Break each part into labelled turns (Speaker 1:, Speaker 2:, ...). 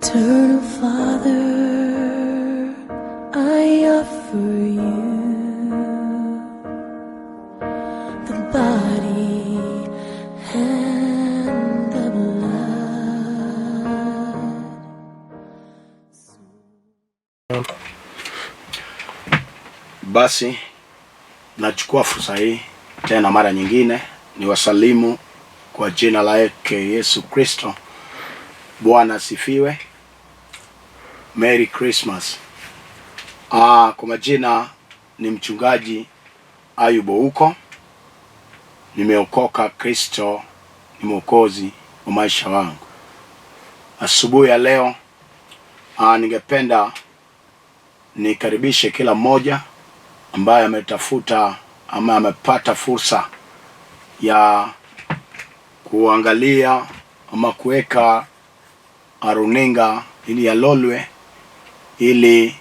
Speaker 1: Eternal Father, I offer you the body and the blood.
Speaker 2: Basi nachukua fursa hii tena mara nyingine niwasalimu kwa jina lake Yesu Kristo. Bwana asifiwe. Merry Christmas. Kwa majina ni mchungaji Ayubu huko. Nimeokoka, Kristo ni mwokozi wa maisha wangu. Asubuhi ya leo ningependa nikaribishe kila mmoja ambaye ametafuta ama amepata fursa ya kuangalia ama kuweka runinga ili ya Lolwe ili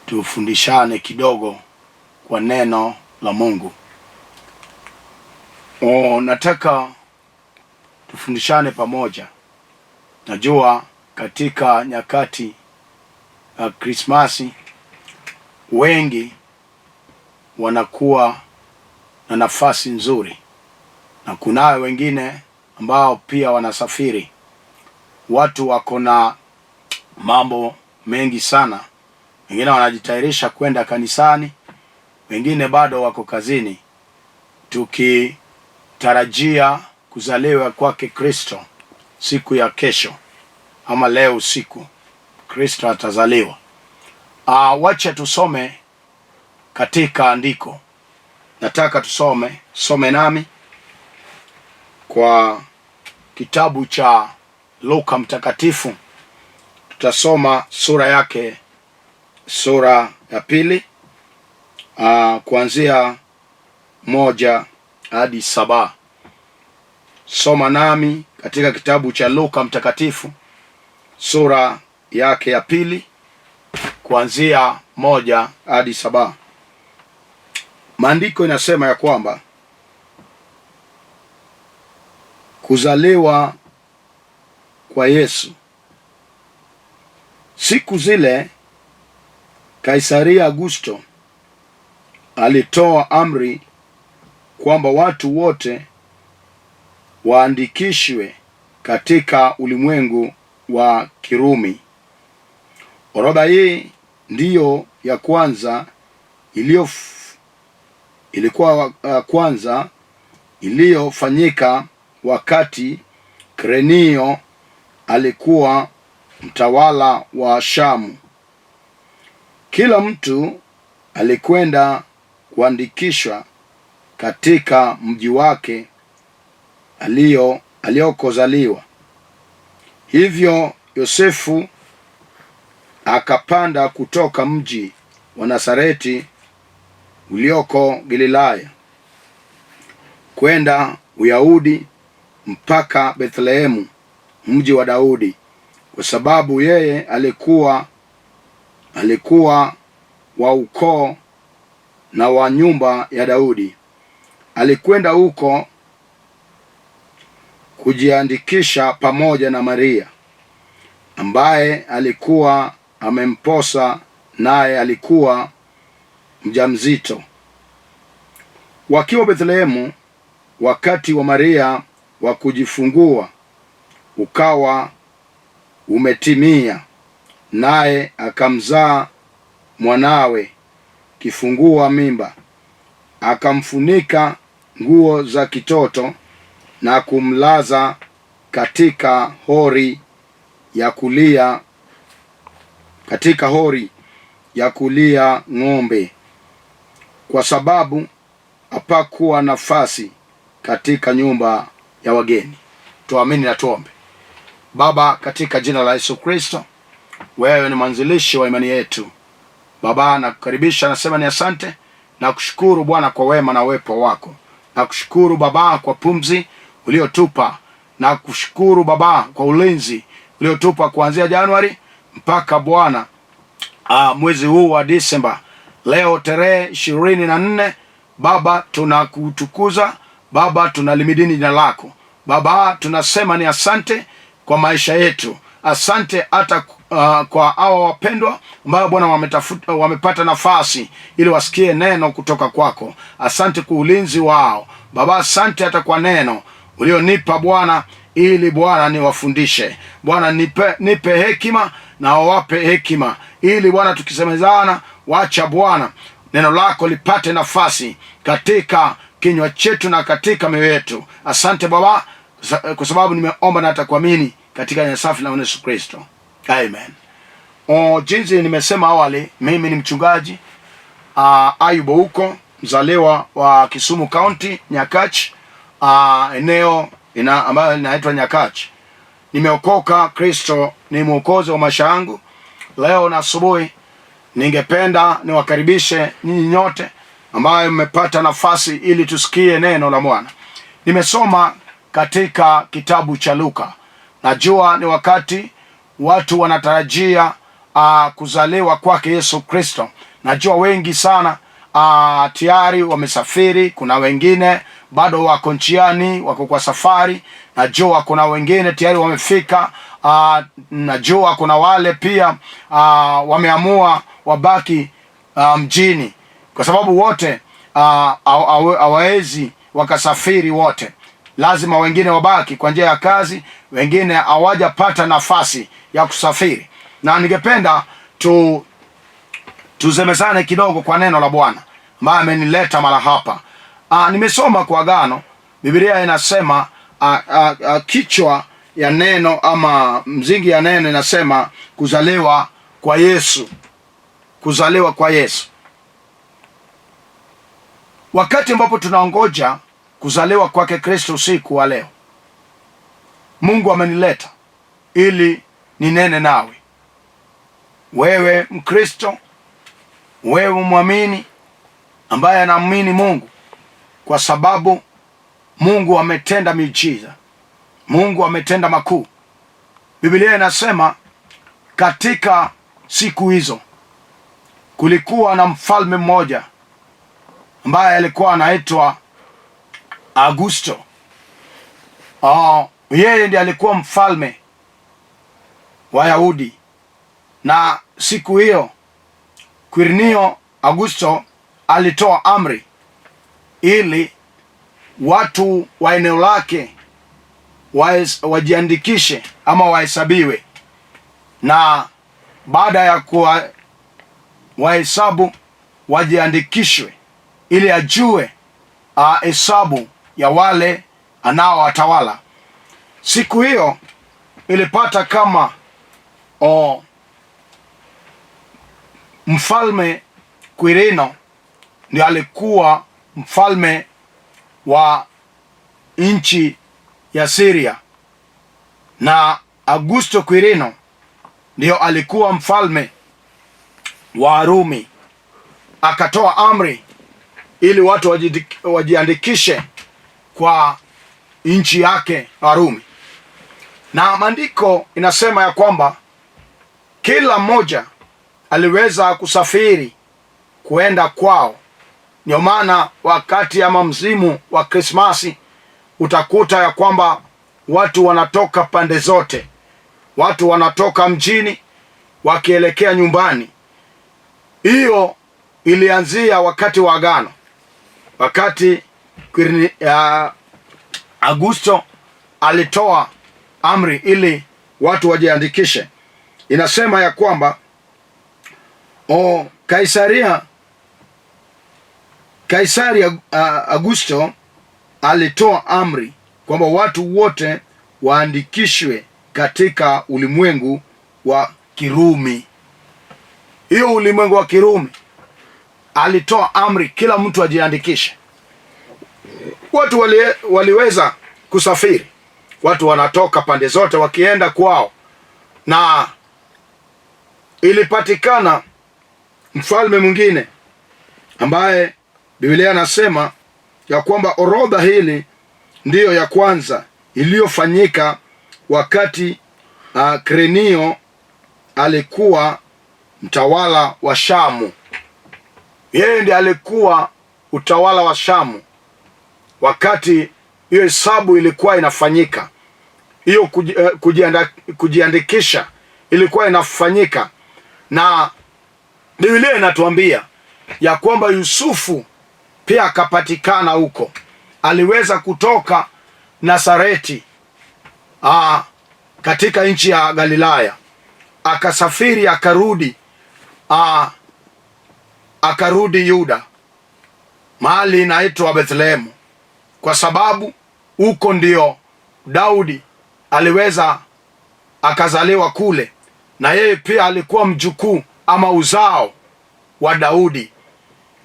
Speaker 2: tufundishane kidogo kwa neno la Mungu. O, nataka tufundishane pamoja. Najua katika nyakati ya Krismasi wengi wanakuwa na nafasi nzuri, na kunayo wengine ambao pia wanasafiri. Watu wako na mambo mengi sana, wengine wanajitayarisha kwenda kanisani, wengine bado wako kazini, tukitarajia kuzaliwa kwake Kristo siku ya kesho ama leo usiku Kristo atazaliwa. Wacha tusome katika andiko. Nataka tusome, some nami kwa kitabu cha Luka Mtakatifu. Tutasoma sura yake, sura ya pili, kuanzia 1 hadi 7. Soma nami katika kitabu cha Luka Mtakatifu sura yake ya pili kuanzia 1 hadi 7. Maandiko inasema ya kwamba kuzaliwa kwa Yesu. Siku zile Kaisaria Augusto alitoa amri kwamba watu wote waandikishwe katika ulimwengu wa Kirumi. Orodha hii ndiyo ya kwanza iliyo ilikuwa kwanza iliyofanyika wakati Krenio alikuwa mtawala wa Shamu. Kila mtu alikwenda kuandikishwa katika mji wake aliokozaliwa. Hivyo Yosefu akapanda kutoka mji wa Nazareti ulioko Galilaya kwenda Uyahudi mpaka Bethlehemu mji wa Daudi, kwa sababu yeye alikuwa wa ukoo na wa nyumba ya Daudi. Alikwenda huko kujiandikisha pamoja na Maria ambaye alikuwa amemposa, naye alikuwa mjamzito. Wakiwa Bethlehemu, wakati wa Maria wa kujifungua ukawa umetimia, naye akamzaa mwanawe kifungua mimba, akamfunika nguo za kitoto na kumlaza katika hori ya kulia, katika hori ya kulia ng'ombe, kwa sababu hapakuwa nafasi katika nyumba ya wageni. Tuamini na tuombe. Baba, katika jina la Yesu Kristo, wewe ni mwanzilishi wa imani yetu. Baba, nakukaribisha, nasema ni asante na kushukuru Bwana kwa wema na uwepo wako. Nakushukuru Baba kwa pumzi uliotupa, na kushukuru Baba kwa ulinzi uliotupa kuanzia Januari mpaka Bwana mwezi huu wa Disemba. Leo tarehe 24, Baba tunakutukuza Baba, tunalimidini jina lako Baba, tunasema ni asante kwa maisha yetu, Asante hata kwa hawa wapendwa ambao Bwana wamepata nafasi ili wasikie neno kutoka kwako. Asante kwa ulinzi wao Baba, asante hata kwa neno ulionipa Bwana, ili Bwana niwafundishe. Bwana nipe hekima na wawape hekima, ili Bwana tukisemezana, wacha Bwana neno lako lipate nafasi katika kinywa chetu na katika mioyo yetu. Asante Baba, kwa sababu nimeomba na natakuamini katika jina safi la Yesu Kristo, amen. O, jinsi nimesema awali, mimi ni mchungaji Ayub Ouko, mzaliwa wa Kisumu County, Nyakach, eneo ambayo inaitwa Nyakach. Nimeokoka, Kristo ni mwokozi wa maisha yangu. Leo na asubuhi ningependa niwakaribishe nyinyi nyote ambayo mmepata nafasi ili tusikie neno la Bwana. Nimesoma katika kitabu cha Luka. Najua ni wakati watu wanatarajia kuzaliwa kwake Yesu Kristo. Najua wengi sana tayari wamesafiri, kuna wengine bado wako njiani, wako kwa safari. Najua kuna wengine tayari wamefika. Najua kuna wale pia wameamua wabaki mjini, kwa sababu wote hawawezi wakasafiri wote, lazima wengine wabaki kwa njia ya kazi, wengine hawajapata nafasi ya kusafiri. Na ningependa tusemezane kidogo kwa neno la Bwana ambaye amenileta mara hapa. Nimesoma kwa Agano, Biblia inasema kichwa ya neno ama mzingi ya neno inasema kuzaliwa kwa Yesu, kuzaliwa kwa Yesu. Wakati ambapo tunaongoja kuzaliwa kwake Kristo usiku wa leo, Mungu amenileta ili ninene nawe, wewe Mkristo, wewe mwamini ambaye anaamini Mungu, kwa sababu Mungu ametenda miujiza, Mungu ametenda makuu. Biblia inasema katika siku hizo kulikuwa na mfalme mmoja ambaye alikuwa anaitwa Augusto. Yeye ndiye alikuwa mfalme wa Yahudi, na siku hiyo Quirino Augusto alitoa amri ili watu wa eneo lake wajiandikishe ama wahesabiwe, na baada ya kuwa wahesabu wajiandikishwe ili ajue hesabu ya wale anaowatawala. Siku hiyo ilipata kama mfalme Quirino ndio alikuwa mfalme wa nchi ya Syria, na Augusto Quirino ndio alikuwa mfalme wa Rumi. Akatoa amri ili watu wajiandikishe kwa nchi yake Warumi, na maandiko inasema ya kwamba kila mmoja aliweza kusafiri kuenda kwao. Ndio maana wakati ama msimu wa Krismasi utakuta ya kwamba watu wanatoka pande zote, watu wanatoka mjini wakielekea nyumbani. Hiyo ilianzia wakati wa Agano, wakati Augusto alitoa amri ili watu wajiandikishe. Inasema ya kwamba Kaisari Augusto alitoa amri kwamba watu wote waandikishwe katika ulimwengu wa Kirumi. Hiyo ulimwengu wa Kirumi alitoa amri kila mtu ajiandikishe. Watu waliweza kusafiri, watu wanatoka pande zote wakienda kwao, na ilipatikana mfalme mwingine ambaye Biblia anasema ya kwamba orodha hili ndiyo ya kwanza iliyofanyika wakati Krenio alikuwa mtawala wa Shamu. Yeye ndiye alikuwa utawala wa Shamu wakati hiyo hesabu ilikuwa inafanyika. Hiyo kujiandikisha ilikuwa inafanyika, na Biblia inatuambia ya kwamba Yusufu pia akapatikana huko. Aliweza kutoka Nasareti katika nchi ya Galilaya, akasafiri akarudi Yuda, mahali inaitwa Bethlehemu, kwa sababu huko ndio Daudi aliweza akazaliwa kule, na yeye pia alikuwa mjukuu ama uzao wa Daudi,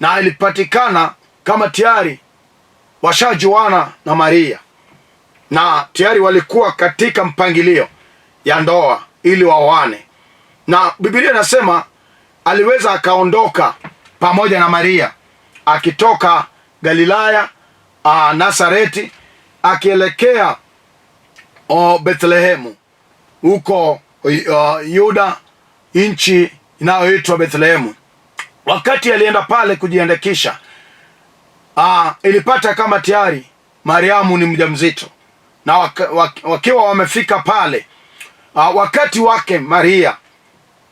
Speaker 2: na ilipatikana kama tayari washajuana na Maria na tayari walikuwa katika mpangilio ya ndoa ili waoane, na Biblia inasema aliweza akaondoka pamoja na Maria akitoka Galilaya, Nasareti, akielekea Bethlehemu huko Yuda, nchi inayoitwa Bethlehemu. Wakati alienda pale kujiandikisha, ilipata kama tayari Mariamu ni mjamzito, na wakiwa wamefika pale, wakati wake Maria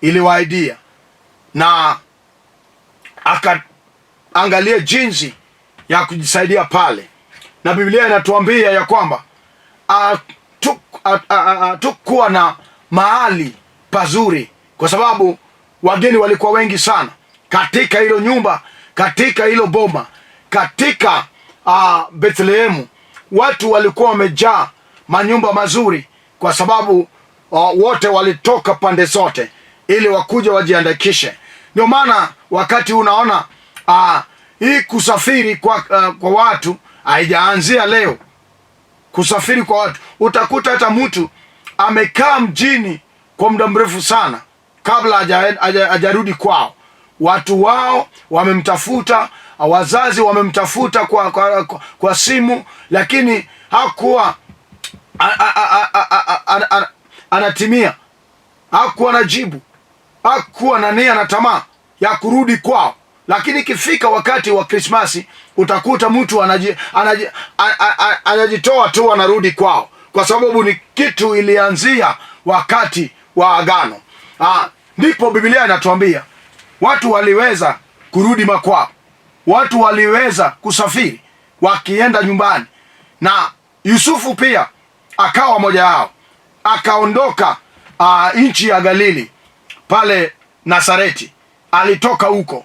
Speaker 2: iliwaidia na akaangalia jinsi ya kujisaidia pale, na Biblia inatuambia ya kwamba hatukuwa na mahali pazuri, kwa sababu wageni walikuwa wengi sana katika hilo nyumba, katika hilo boma, katika Bethlehemu. Watu walikuwa wamejaa manyumba mazuri, kwa sababu wote walitoka pande zote ili wakuja wajiandikishe. Ndio maana wakati unaona hii kusafiri kwa watu haijaanzia leo. Kusafiri kwa watu, utakuta hata mtu amekaa mjini kwa muda mrefu sana kabla hajarudi kwao. Watu wao wamemtafuta, wazazi wamemtafuta kwa simu, lakini hakuwa anatimia, hakuwa na jibu, hakuwa na nia na tamaa ya kurudi kwao. Lakini ikifika wakati wa Krismasi utakuta mtu anajitoa tu anarudi kwao, kwa sababu ni kitu ilianzia wakati wa agano. Ndipo Biblia inatuambia watu waliweza kurudi makwao, watu waliweza kusafiri wakienda nyumbani, na Yusufu pia akawa moja yao, akaondoka nchi ya Galili pale Nasareti, alitoka huko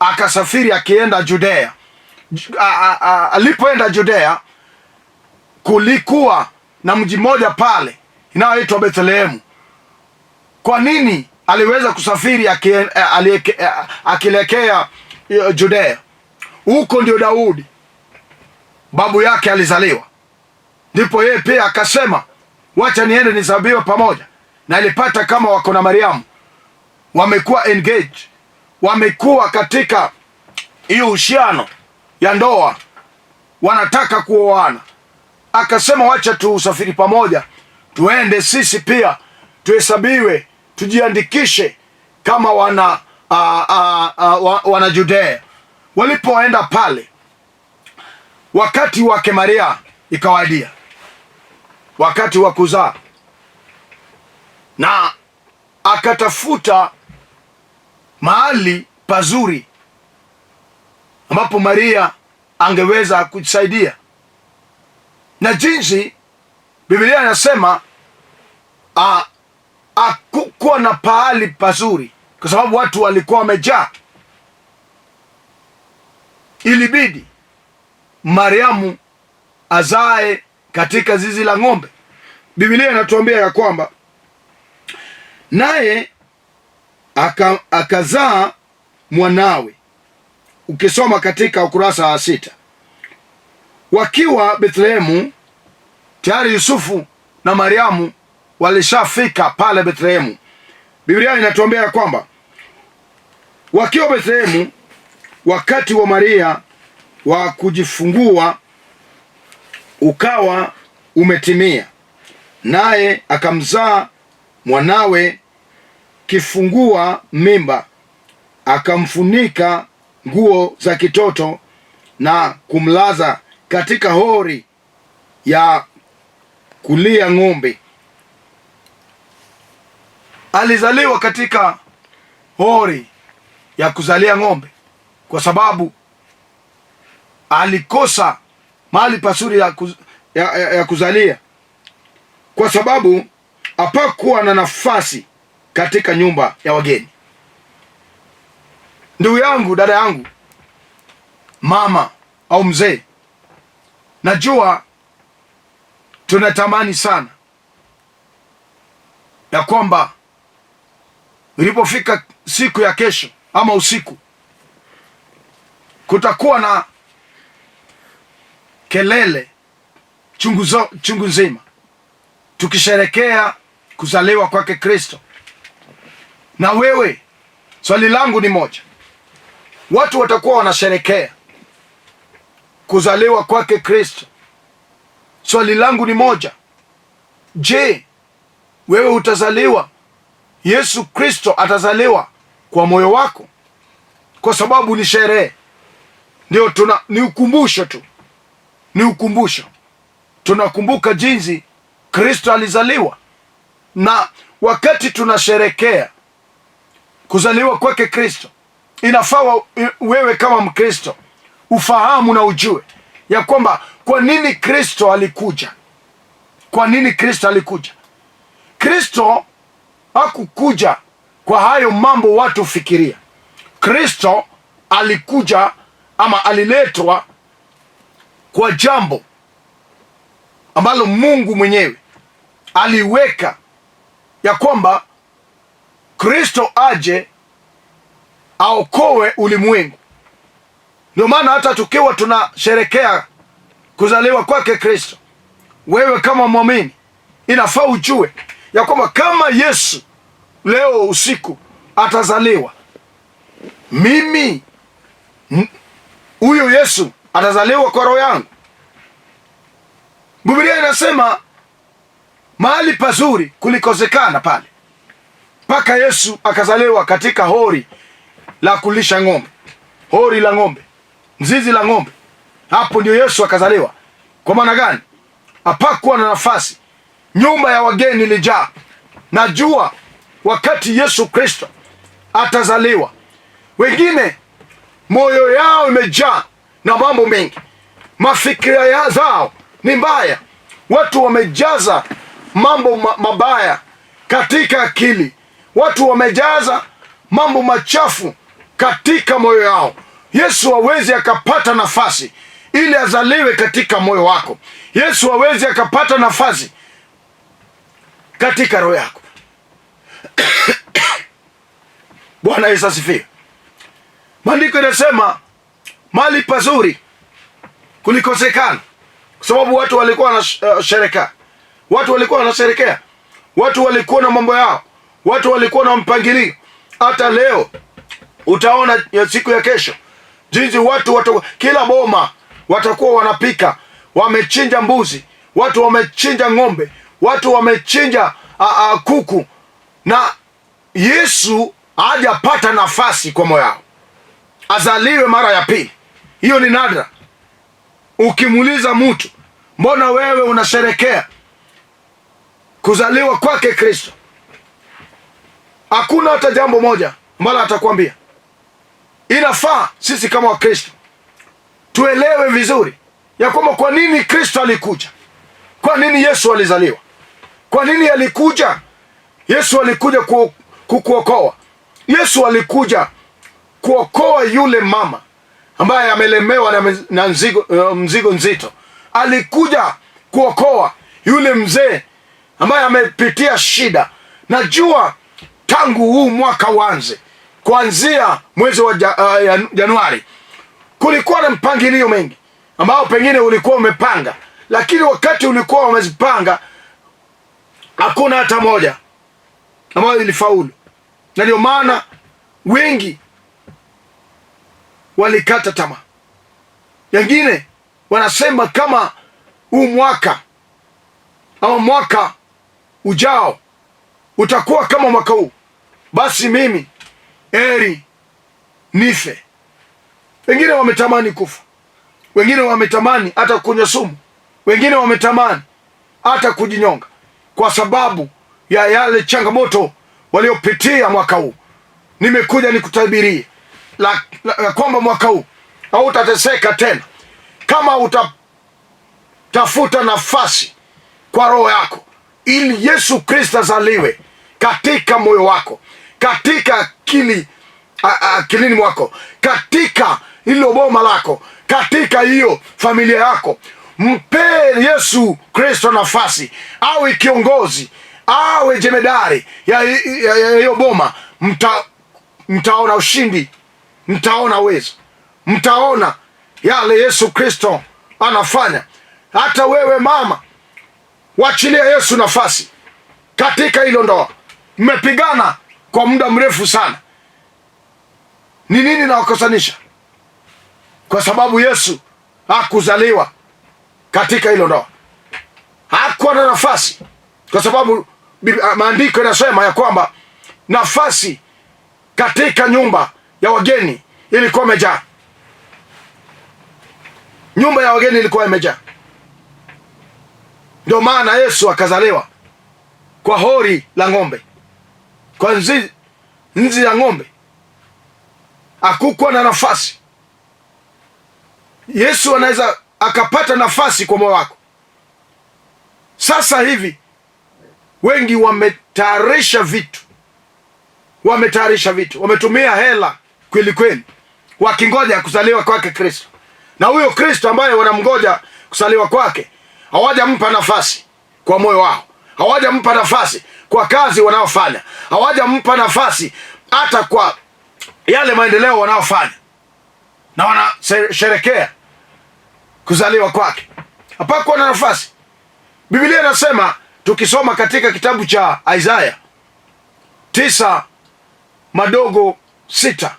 Speaker 2: akasafiri akienda Judea. Alipoenda Judea kulikuwa na mji mmoja pale inayoitwa Bethlehemu. Kwa nini aliweza kusafiri akielekea Judea? Huko ndio Daudi babu yake alizaliwa, ndipo yeye pia akasema wacha niende nizabiwe pamoja. Na ilipata kama wako na Mariamu wamekuwa engaged, wamekuwa katika hiyo uhusiano ya ndoa, wanataka kuoana. Akasema wacha tuusafiri pamoja, tuende sisi pia tuhesabiwe, tujiandikishe kama wana Judea. Walipoenda pale, wakati wake Maria ikawadia, wakati wa kuzaa, na akatafuta mahali pazuri ambapo Maria angeweza kujisaidia, na jinsi Biblia inasema hakukuwa na pahali pazuri, kwa sababu watu walikuwa wamejaa. Ilibidi Mariamu azae katika zizi la ng'ombe. Biblia inatuambia ya kwamba naye akazaa mwanawe. Ukisoma katika ukurasa wa 6, wakiwa Bethlehemu tayari Yusufu na Mariamu walishafika pale Bethlehemu. Biblia inatuambia ya kwamba wakiwa Bethlehemu, wakati wa Maria wa kujifungua ukawa umetimia, naye akamzaa mwanawe kifungua mimba, akamfunika nguo za kitoto na kumlaza katika hori ya kulia ng'ombe. Alizaliwa katika hori ya kuzalia ng'ombe kwa sababu alikosa mahali pazuri ya kuzalia, kwa sababu hapakuwa na nafasi katika nyumba ya wageni. Ndugu yangu, dada yangu, mama au mzee, najua tunatamani sana ya kwamba ilipofika siku ya kesho ama usiku kutakuwa na kelele chungu nzima tukisherekea kuzaliwa kwake Kristo. Na wewe, swali langu ni moja, watu watakuwa wanasherekea kuzaliwa kwake Kristo. Swali langu ni moja, je, wewe utazaliwa? Yesu Kristo atazaliwa kwa moyo wako? Kwa sababu ni sherehe, ndio tuna, ni ukumbusho tu, ni ukumbusho. Tunakumbuka jinsi Kristo alizaliwa, na wakati tunasherekea kuzaliwa kwake Kristo, inafaa wewe kama Mkristo ufahamu na ujue ya kwamba kwa nini Kristo alikuja. Kwa nini Kristo alikuja? Kristo hakukuja kwa hayo mambo watu fikiria. Kristo alikuja ama aliletwa kwa jambo ambalo Mungu mwenyewe aliweka ya kwamba Kristo aje aokoe ulimwengu. Ndio maana hata tukiwa tunasherekea kuzaliwa kwake Kristo, wewe kama mwamini inafaa ujue ya kwamba kama Yesu leo usiku atazaliwa, mimi huyo Yesu atazaliwa kwa roho yangu. Biblia inasema mahali pazuri kulikosekana pale mpaka Yesu akazaliwa katika hori la kulisha ng'ombe, hori la ng'ombe, mzizi la ng'ombe. Hapo ndio Yesu akazaliwa. Kwa maana gani? Hapakuwa na nafasi, nyumba ya wageni ilijaa. Najua wakati Yesu Kristo atazaliwa, wengine moyo yao imejaa na mambo mengi, mafikira ya zao ni mbaya. Watu wamejaza mambo mabaya katika akili, watu wamejaza mambo machafu katika moyo yao. Yesu hawezi akapata nafasi ili azaliwe katika moyo wako. Yesu hawezi akapata nafasi katika roho yako. Bwana Yesu asifiwe. Maandiko inasema mahali pazuri kulikosekana, kwa sababu watu walikuwa wanasherekea, watu walikuwa wanasherekea, watu walikuwa na mambo yao, watu walikuwa na mpangilio. Hata leo utaona ya siku ya kesho jinsi watu kila boma watakuwa wanapika, wamechinja mbuzi, watu wamechinja ng'ombe, watu wamechinja kuku, na Yesu hajapata nafasi kwa moyo wao azaliwe mara ya pili. Hiyo ni nadra. Ukimuuliza mtu, mbona wewe unasherekea kuzaliwa kwake Kristo, hakuna hata jambo moja ambalo atakwambia. Inafaa sisi kama Wakristo tuelewe vizuri ya kwamba kwa nini Kristo alikuja, kwa nini Yesu alizaliwa, kwa nini alikuja. Yesu alikuja kukuokoa. Yesu alikuja kuokoa yule mama ambaye amelemewa na mzigo nzito. Alikuja kuokoa yule mzee ambaye amepitia shida. Najua tangu huu mwaka uanze, kuanzia mwezi wa Januari, kulikuwa na mpangilio mengi ambao pengine ulikuwa umepanga, lakini wakati ulikuwa umezipanga hakuna hata moja ambayo ilifaulu, na ndio maana wengi walikata tamaa. Wengine wanasema kama huu mwaka ama mwaka ujao utakuwa kama mwaka huu, basi mimi heri nife. Wengine wametamani kufa, wengine wametamani hata kunywa sumu, wengine wametamani hata kujinyonga kwa sababu ya yale changamoto waliopitia mwaka huu. Nimekuja nikutabirie la kwamba mwaka huu hautateseka tena kama utatafuta nafasi kwa roho yako ili Yesu Kristo azaliwe katika moyo wako, katika akilini mwako, katika hilo boma lako, katika hiyo familia yako. Mpe Yesu Kristo nafasi, awe kiongozi, awe jemedari ya hiyo boma. Mtaona ushindi, mtaona uwezo, mtaona yale Yesu Kristo anafanya. Hata wewe mama, wachilia Yesu nafasi katika hilo ndoa. Mmepigana kwa muda mrefu sana, ni nini nawakosanisha? Kwa sababu Yesu hakuzaliwa katika hilo ndoa, hakuwa na nafasi, kwa sababu maandiko yanasema ya kwamba nafasi katika nyumba ya wageni ilikuwa imejaa. Nyumba ya wageni ilikuwa imejaa. Ndio maana Yesu akazaliwa kwa hori la ng'ombe, kwa nzi ya ng'ombe. Hakukuwa na nafasi. Yesu anaweza akapata nafasi kwa moyo wako. Sasa hivi wengi wametayarisha vitu, wametayarisha vitu, wametumia hela kweli kweli, wakingoja kuzaliwa kwake Kristo. Na huyo Kristo ambaye wanamgoja kuzaliwa kwake hawajampa nafasi kwa moyo wao, hawajampa nafasi kwa kazi wanaofanya, hawajampa nafasi hata kwa yale maendeleo wanaofanya, na wanasherekea kuzaliwa kwake. Hapakuwa na nafasi. Biblia inasema tukisoma katika kitabu cha Isaya 9:6,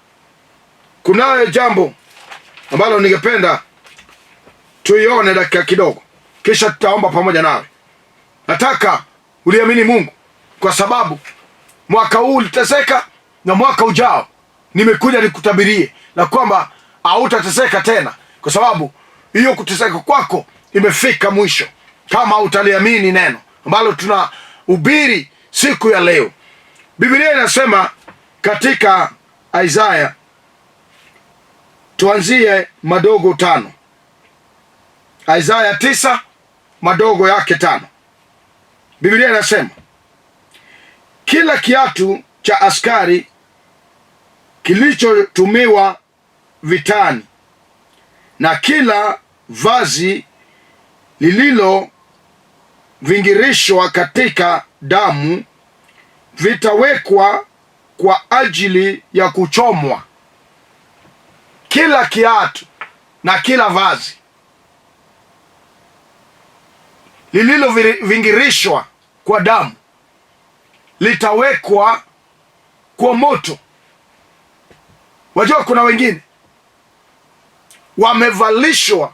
Speaker 2: kunayo jambo ambalo ningependa tuione dakika kidogo, kisha tutaomba pamoja nawe. Nataka uliamini Mungu kwa sababu mwaka huu uliteseka na mwaka ujao nimekuja nikutabirie na kwamba hautateseka tena, kwa sababu hiyo kuteseka kwako imefika mwisho, kama utaliamini neno ambalo tunahubiri siku ya leo. Biblia inasema katika Isaya, tuanzie 5. Isaya 9:5. Biblia inasema kila kiatu cha askari kilichotumiwa vitani na kila vazi lililovingirishwa katika damu vitawekwa kwa ajili ya kuchomwa. Kila kiatu na kila vazi lililovingirishwa kwa damu litawekwa kwa moto. Wajua kuna wengine wamevalishwa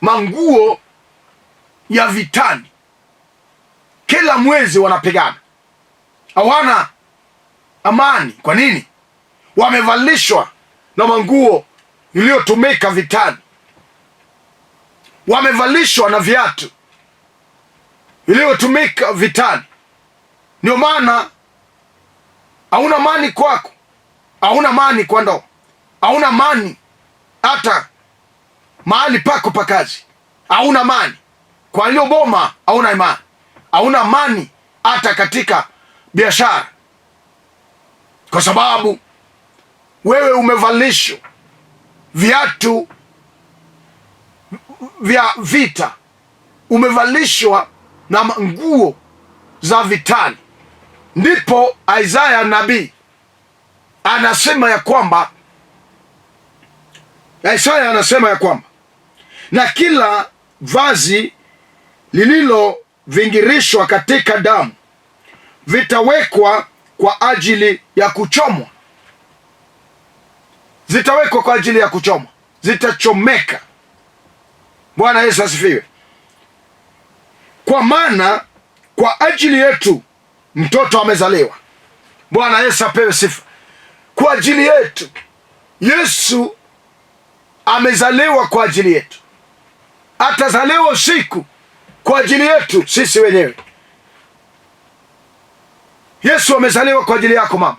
Speaker 2: manguo ya vitani, kila mwezi wanapigana, hawana amani. Kwa nini? Wamevalishwa na manguo iliyotumika vitani, wamevalishwa na viatu iliyotumika vitani. Ndio maana hauna amani kwako, hauna amani kwa ndoa, hauna amani hata mahali pako pa kazi, hauna amani kwa hiyo boma, hauna imani, hauna amani hata katika biashara, kwa sababu wewe umevalishwa viatu vya vita, umevalishwa na nguo za vitani. Ndipo Isaya nabii anasema ya kwamba, Isaya anasema ya kwamba na kila vazi lililovingirishwa katika damu vitawekwa kwa ajili ya kuchomwa, zitawekwa kwa ajili ya kuchomwa, zitachomeka. Bwana Yesu asifiwe. Kwa maana kwa ajili yetu mtoto amezaliwa. Bwana Yesu apewe sifa. Kwa ajili yetu Yesu amezaliwa kwa ajili yetu, atazaliwa usiku kwa ajili yetu sisi wenyewe. Yesu amezaliwa kwa ajili yako mama,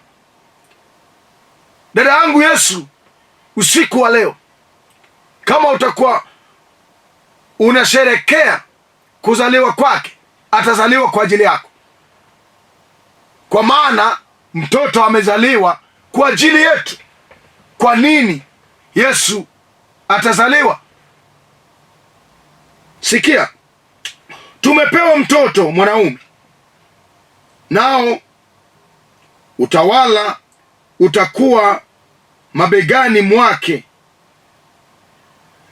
Speaker 2: dada yangu. Yesu usiku wa leo, kama utakuwa unasherekea kuzaliwa kwake, atazaliwa kwa ajili yako, kwa maana mtoto amezaliwa kwa ajili yetu. Kwa nini Yesu atazaliwa? Sikia, tumepewa mtoto mwanaume, nao utawala utakuwa mabegani mwake,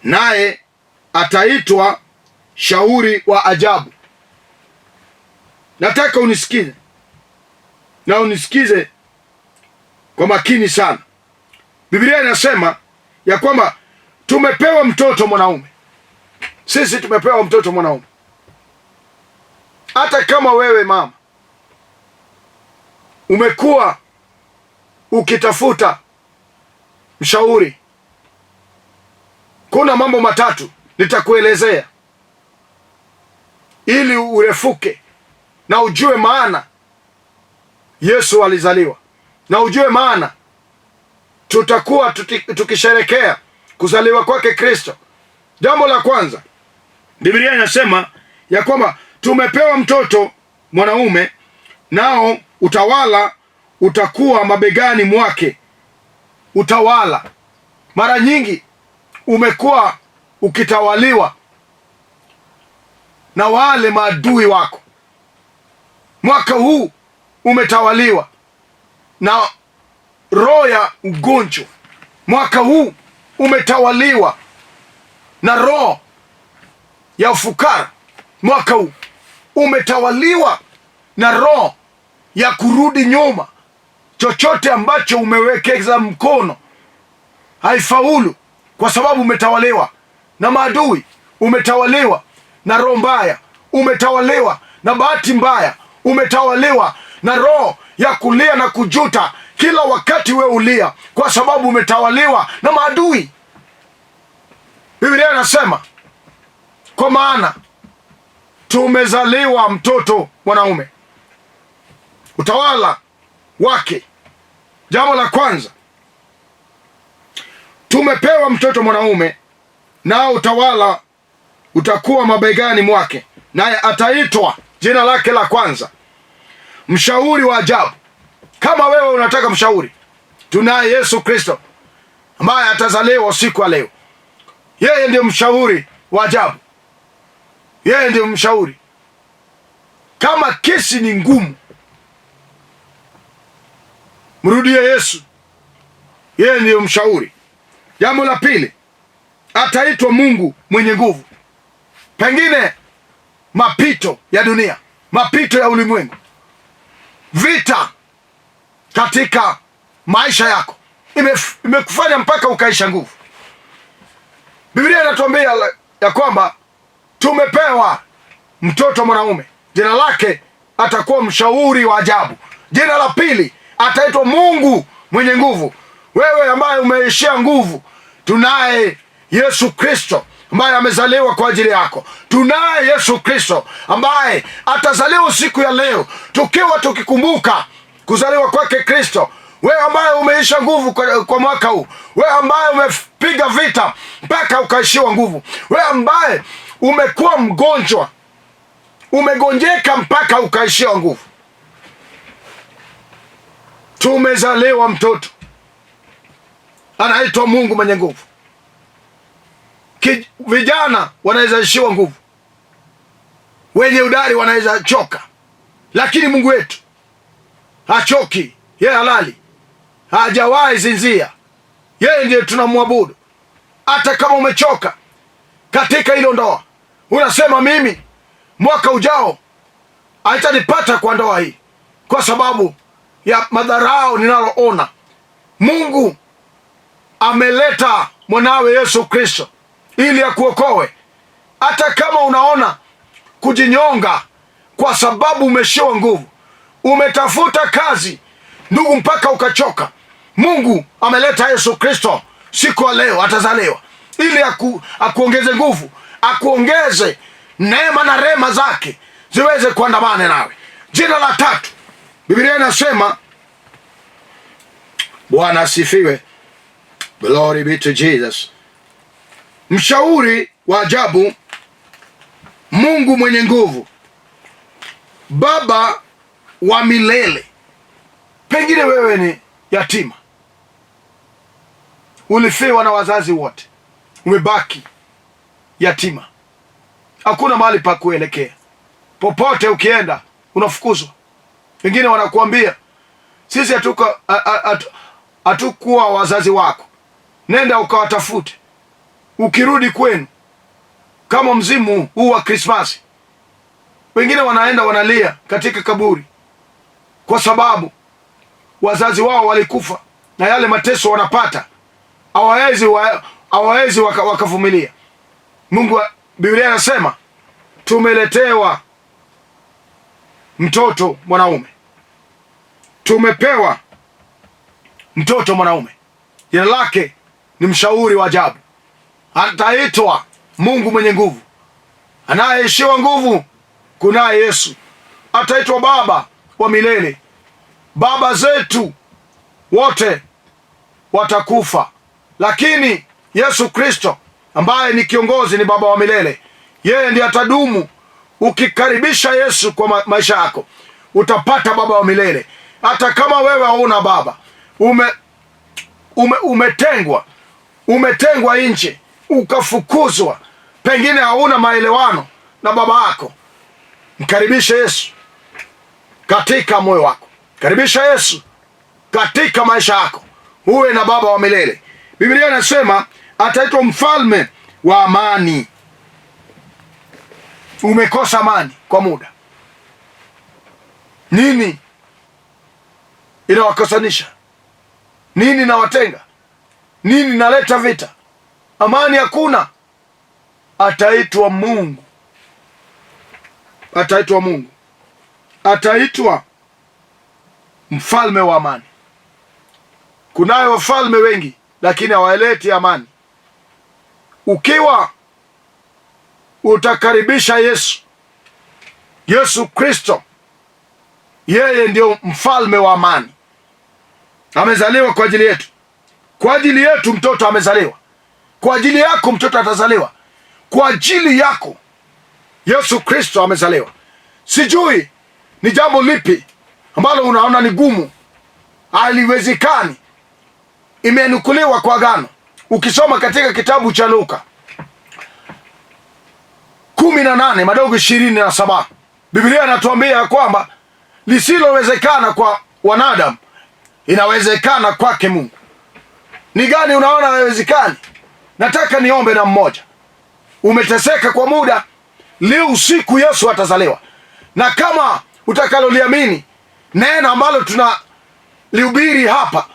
Speaker 2: naye ataitwa Shauri wa Ajabu. Nataka unisikize na unisikize kwa makini sana. Biblia inasema ya kwamba tumepewa mtoto mwanaume. Sisi tumepewa mtoto mwanaume. Hata kama wewe mama umekuwa ukitafuta mshauri, kuna mambo matatu nitakuelezea ili urefuke na ujue maana Yesu alizaliwa na ujue maana tutakuwa tukisherekea kuzaliwa kwake Kristo. Jambo la kwanza, Biblia inasema ya kwamba tumepewa mtoto mwanaume, nao utawala utakuwa mabegani mwake. Utawala mara nyingi umekuwa ukitawaliwa na wale maadui wako. Mwaka huu umetawaliwa na roho ya ugonjwa. Mwaka huu umetawaliwa na roho ya ufukara. Mwaka huu umetawaliwa na roho ya kurudi nyuma. Chochote ambacho umewekeza mkono haifaulu, kwa sababu umetawaliwa na maadui, umetawaliwa na roho mbaya, umetawaliwa na bahati mbaya, umetawaliwa na roho ya kulia na kujuta. Kila wakati we ulia kwa sababu umetawaliwa na maadui. Biblia inasema kwa maana tumezaliwa mtoto mwanaume, utawala wake. Jambo la kwanza, tumepewa mtoto mwanaume, nao utawala utakuwa mabegani mwake, naye ataitwa jina lake la kwanza Mshauri wa Ajabu. Kama wewe unataka mshauri, tunaye Yesu Kristo ambaye atazaliwa usiku wa leo. Yeye ndiyo mshauri wa ajabu, yeye ndiyo mshauri. Kama kesi ni ngumu, mrudie Yesu, yeye ndiyo mshauri. Jambo la pili, ataitwa Mungu mwenye nguvu. Pengine mapito ya dunia, mapito ya ulimwengu, vita katika maisha yako imekufanya mpaka ukaisha nguvu. Biblia inatuambia ya kwamba tumepewa mtoto mwanaume, jina lake atakuwa mshauri wa ajabu. Jina la pili ataitwa Mungu mwenye nguvu. Wewe ambaye umeishia nguvu, tunaye Yesu Kristo ambaye amezaliwa kwa ajili yako. Tunaye Yesu Kristo ambaye atazaliwa siku ya leo, tukiwa tukikumbuka kuzaliwa kwake Kristo. Wewe ambaye umeisha nguvu kwa mwaka huu, wewe ambaye umepiga vita mpaka ukaishiwa nguvu, wewe ambaye umekuwa mgonjwa, umegonjeka mpaka ukaishiwa nguvu, tumezaliwa mtoto anaitwa Mungu mwenye nguvu. Vijana wanaweza ishiwa nguvu, wenye udari wanaweza choka, lakini Mungu wetu hachoki, yeye halali, hajawahi zinzia. Yeye ndiye tunamwabudu. Hata kama umechoka katika hilo ndoa, unasema mimi mwaka ujao haitanipata kwa ndoa hii kwa sababu ya madharau ninaloona. Mungu ameleta mwanawe Yesu Kristo ili akuokoe. Hata kama unaona kujinyonga kwa sababu umeshiwa nguvu, umetafuta kazi ndugu mpaka ukachoka, Mungu ameleta Yesu Kristo siku ya leo, atazaliwa ili akuongeze nguvu, akuongeze Neema na rehema zake ziweze kuandamana nawe. Jina la tatu, Biblia inasema, Bwana asifiwe, glory be to Jesus, mshauri wa ajabu, Mungu mwenye nguvu, Baba wa milele. Pengine wewe ni yatima, ulifiwa na wazazi wote, umebaki yatima, hakuna mahali pa kuelekea. Popote ukienda unafukuzwa. Wengine wanakuambia sisi hatukuwa wazazi wako, nenda ukawatafute. Ukirudi kwenu kama mzimu huu wa Krismasi, wengine wanaenda wanalia katika kaburi kwa sababu wazazi wao walikufa na yale mateso wanapata hawawezi wakavumilia. Mungu, Biblia inasema tumeletewa mtoto mwanaume, tumepewa mtoto mwanaume, jina lake ni mshauri wa ajabu, ataitwa Mungu mwenye nguvu, anayeishiwa nguvu kunaye Yesu, ataitwa Baba wa milele. Baba zetu wote watakufa, lakini Yesu Kristo ambaye ni kiongozi, ni baba wa milele, yeye ndiye atadumu. Ukikaribisha Yesu kwa maisha yako utapata baba wa milele. Hata kama wewe hauna baba, umetengwa, umetengwa nje, ukafukuzwa, pengine hauna maelewano na baba yako, mkaribishe Yesu katika moyo wako, karibisha Yesu katika maisha yako, uwe na baba wa milele. Biblia inasema ataitwa mfalme wa amani. Umekosa amani kwa muda, nini inawakosanisha? Nini inawatenga? Nini inaleta vita? Amani hakuna. Ataitwa Mungu, ataitwa Mungu, ataitwa mfalme wa amani. Kunayo wafalme wengi, lakini hawaleti amani. Ukiwa utakaribisha Yesu, Yesu Kristo, yeye ndio mfalme wa amani. Amezaliwa kwa ajili yetu, kwa ajili yetu mtoto amezaliwa, kwa ajili yako mtoto atazaliwa, kwa ajili yako Yesu Kristo amezaliwa. Sijui ni jambo lipi ambalo unaona ni gumu, haliwezekani. Imenukuliwa kwa agano. Ukisoma katika kitabu cha Luka 18:27, Biblia inatuambia ya kwamba lisilowezekana kwa wanadamu inawezekana kwake Mungu. Ni gani unaona haiwezekani? Nataka niombe na mmoja. Umeteseka kwa muda, leo usiku Yesu atazaliwa, na kama utakaloliamini neno ambalo tunalihubiri hapa,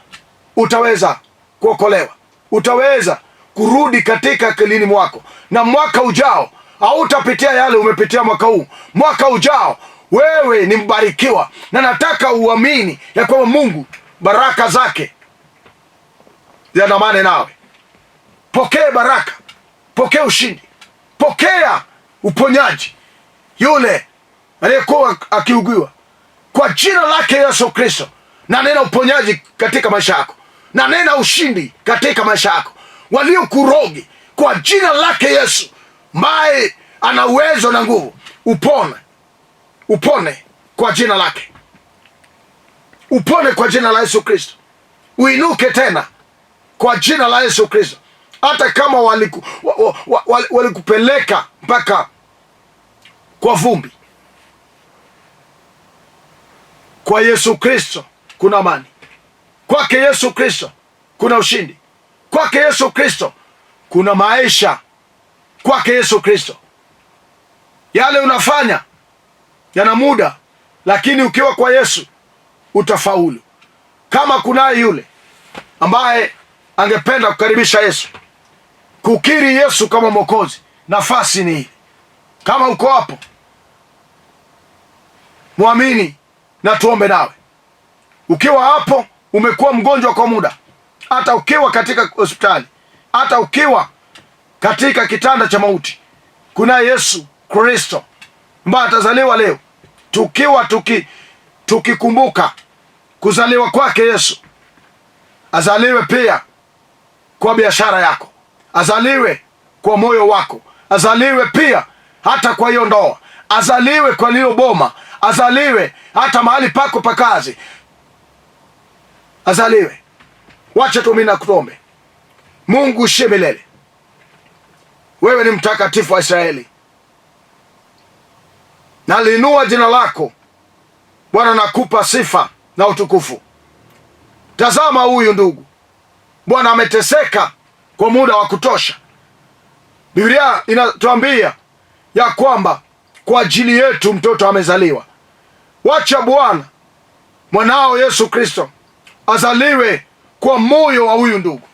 Speaker 2: utaweza kuokolewa, utaweza kurudi katika akilini mwako, na mwaka ujao hautapitia yale umepitia mwaka huu. Mwaka ujao wewe ni mbarikiwa, na nataka uamini ya kwamba Mungu baraka zake ziandamane nawe. Pokea baraka, pokea ushindi, pokea uponyaji yule aliyekuwa akiuguiwa kwa jina lake Yesu Kristo. Na nena uponyaji katika maisha yako, na nena ushindi katika maisha yako. Waliokurogi kwa jina lake Yesu ambaye ana uwezo na nguvu, upone, upone kwa jina lake, upone kwa jina la Yesu Kristo, uinuke tena kwa jina la Yesu Kristo. Hata kama walikupeleka mpaka kwa vumbi, kwa Yesu Kristo kuna amani, kwake Yesu Kristo kuna ushindi, kwake Yesu Kristo kuna maisha, kwake Yesu Kristo. Yale unafanya yana muda, lakini ukiwa kwa Yesu utafaulu. Kama kunaye yule ambaye angependa kukaribisha Yesu, kukiri Yesu kama Mwokozi, nafasi ni hii. Kama uko hapo, mwamini na tuombe nawe. Ukiwa hapo umekuwa mgonjwa kwa muda, hata ukiwa katika hospitali, hata ukiwa katika kitanda cha mauti, kuna Yesu Kristo ambaye atazaliwa leo, tukiwa tukikumbuka kuzaliwa kwake Yesu, azaliwe pia kwa biashara yako, azaliwe kwa moyo wako, azaliwe pia hata kwa hiyo ndoa, azaliwe kwa lilo boma, azaliwe hata mahali pako pa kazi, azaliwe. Wacha tu mimi nakuombe. Mungu ushie milele, wewe ni mtakatifu wa Israeli, naliinua jina lako Bwana, nakupa sifa na utukufu. Tazama huyu ndugu Bwana ameteseka kwa muda wa kutosha. Biblia inatuambia ya kwamba kwa ajili yetu mtoto amezaliwa. Wacha Bwana mwanao Yesu Kristo azaliwe kwa moyo wa huyu ndugu,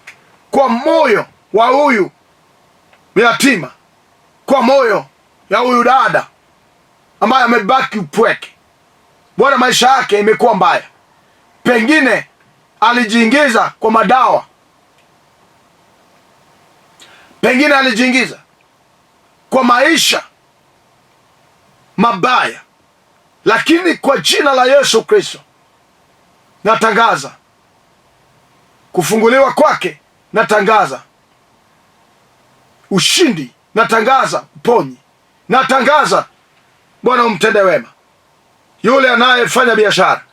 Speaker 2: kwa moyo wa huyu yatima, kwa moyo ya huyu dada ambaye amebaki upweke. Bwana, maisha yake imekuwa mbaya, pengine alijiingiza kwa madawa, pengine alijiingiza kwa maisha mabaya, lakini kwa jina la Yesu Kristo natangaza kufunguliwa kwake, natangaza ushindi, natangaza uponyi, natangaza Bwana umtende wema yule anayefanya biashara.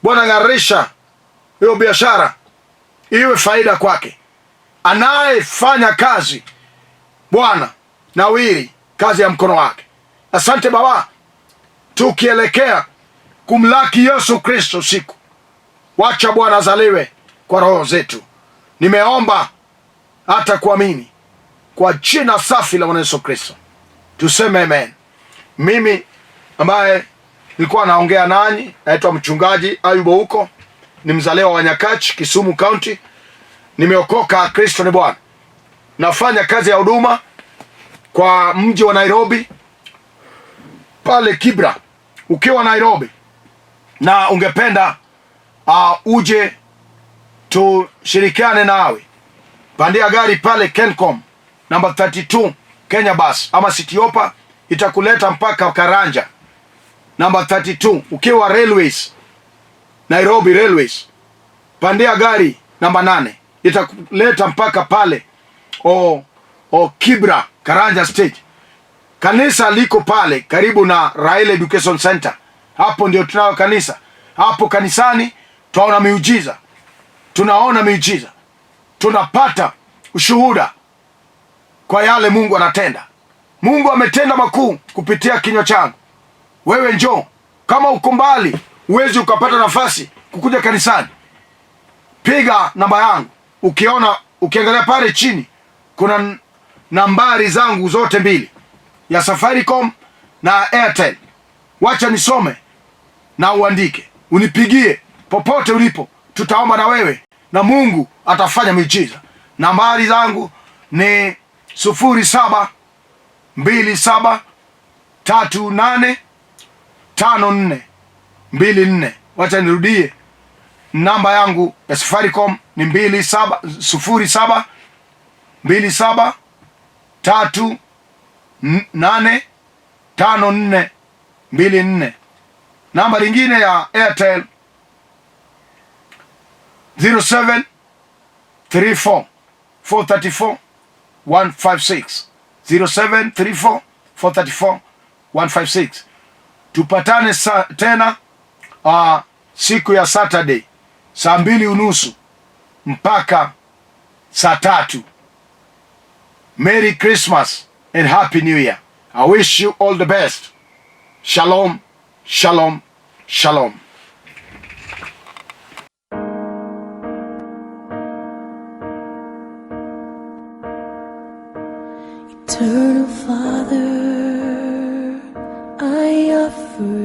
Speaker 2: Bwana ng'arisha hiyo biashara iwe faida kwake. Anayefanya kazi, Bwana nawiri kazi ya mkono wake. Asante Baba, tukielekea kumlaki Yesu Kristo siku, wacha Bwana azaliwe kwa roho zetu. Nimeomba hata kuamini kwa jina safi la Bwana Yesu Kristo, tuseme amen. Mimi ambaye nilikuwa naongea nanyi naitwa Mchungaji Ayubu huko, ni mzaliwa wa Nyakach, Kisumu County. Nimeokoka, Kristo ni Bwana. Nafanya kazi ya huduma kwa mji wa Nairobi pale Kibra. Ukiwa Nairobi na ungependa uje tushirikiane nawe, pandia gari pale Kencom namba 32 Kenya Bus ama Cityopa itakuleta mpaka Karanja namba 32. Ukiwa Railways, Nairobi Railways, pandia gari namba 8 itakuleta mpaka pale o Kibra Karanja stage. Kanisa liko pale karibu na Raila Education Center. Hapo ndio tunayo kanisa. Hapo kanisani twaona miujiza, tunaona miujiza, tunapata ushuhuda kwa yale Mungu anatenda. Mungu ametenda makuu kupitia kinywa changu. Wewe njoo, kama uko mbali huwezi ukapata nafasi kukuja kanisani, piga namba yangu. Ukiona, ukiangalia pale chini kuna nambari zangu zote mbili, ya Safaricom na Airtel. Wacha nisome na uandike, unipigie popote ulipo, tutaomba na wewe na Mungu atafanya miujiza. Nambari zangu ni 0727385424. Wacha nirudie namba yangu ya Safaricom ni 27 07 27 38 54 24. Namba lingine ya Airtel 0734 434 156, 0734 434 156. Tupatane tena siku ya Saturday saa 2:30 mpaka saa 3. Merry Christmas and Happy New Year. I wish you all the best. Shalom, shalom, shalom.
Speaker 1: Eternal Father, I offer